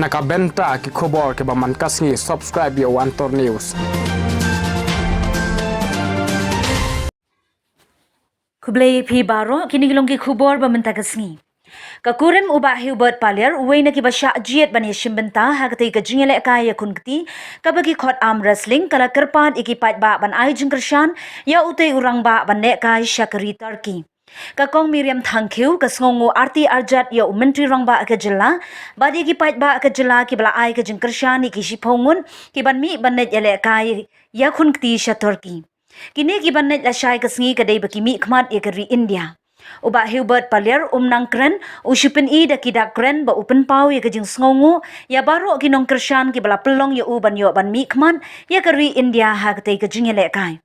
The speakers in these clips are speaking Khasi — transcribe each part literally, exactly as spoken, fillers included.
Na ka bynta ki khubor kiba man ka sngi, subscribe ïa u Antor News. Khublei phi baroh, kine ki long ki khubor ba mynta ka sngi. Ka kurim u Bah Hubert Paliar, uwei na kiba shah jied ban ïashim bynta ha katei ka jingïalehkai ïakhun kti kaba ki khot arm wrestling, ka la kyrpad ïa ki paidbah ban ai jingkyrshan ïa utei u rangbah ban lehkai sha ka ri Turkey. Ka Kong Miriam Thangkhiew ka sngewnguh arti arjat ïa u Myntri Rangbah ka jylla bad ïa ki paidbah ka jylla kiba la ai ka jingkyrshan ïa ki shiphew ngut kiban mih ban leit ïalehkai ïakhun kti sha Turkey. Kine kiban leit lashai ka sngi ka dei ba ki mihkhmat ïa ka ri India. U Bah Hubert Paliar um nang kren, u shu pyni da ki dak kren ba u pynpaw ïa ka jingsngewnguh ïa baroh ki nongkyrshan kiba la pynlong ïa u ban ïoh ban mihkhmat ïa ka ri India ha katei ka jingïalehkai.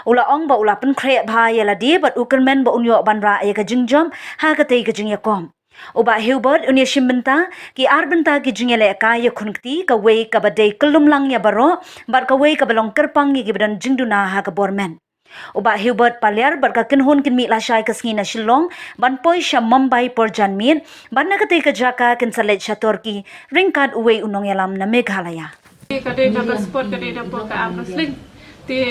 U la ong ba u la pynkhreh bha ïa lade bad u kyrmen ba un ïoh ban rah ïa ka jingjop ha katei ka jingïakhun. U Bah Hubert un ïashim bynta ki ar bynta ki jingïalehkai ïakhun kti, kawei kaba dei kyllum lang ïa baroh bad kawei kaba long kyrpang ïa kiba don jingduna ha ka bor met. U Bah Hubert Paliar bad ka kynhun kin mih lashai ka sngi na Shillong ban poi sha Mumbai por janmiet, bad na katei ka jaka kin sa leit sha Turkey ryngkat uwei u nongïalam na Meghalaya. Ka dei na ka sport, ka dei na ka arm wrestling. Te,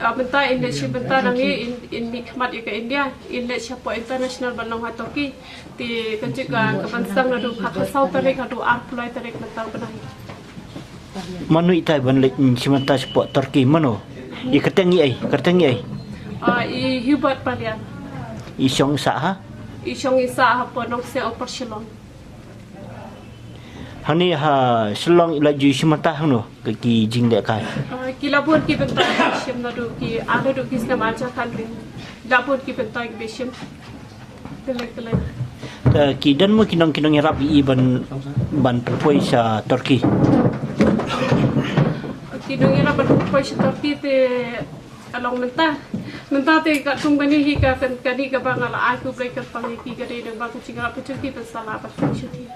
ah, mynta in leit shi bynta nangne in, in mihkhmat ïa ka India, in leit shapoh international ban long ha Turkey. Te ka jingkyrpang ka ban sdang naduh khatsaw tarik haduh arphew lai tarik mynta u bnai. Mano itai ban leit shi bynta shapoh Turkey, mano? I kyrteng i ei, kyrteng i ei? Ah, i Hubert Paliar. I shong sah ha? I shong i sah hapoh Nongsiang Upper Shillong. Hangne ha Shillong i la ju shim bynta hangno ki jinglehkai? Ah, ki la bun ki bynta ki shim naduh ki, ah, naduh ki snem ar hajar khathynriew. La bun ki bynta ki ba shim. Kylliang kylliang. Eh, ki don mo ki nong, ki nongïarap ïa i ban, ban poi sha Turkey? Ki nongïarap ban poi sha Turkey te ka long mynta. Mynta te katkum kane hi ka, kan, kane kaba nga la ai khublei kyrpang ïa ki, ka dei namar ka jingïarap ka jong ki ban sa lah ban poi sha Turkey.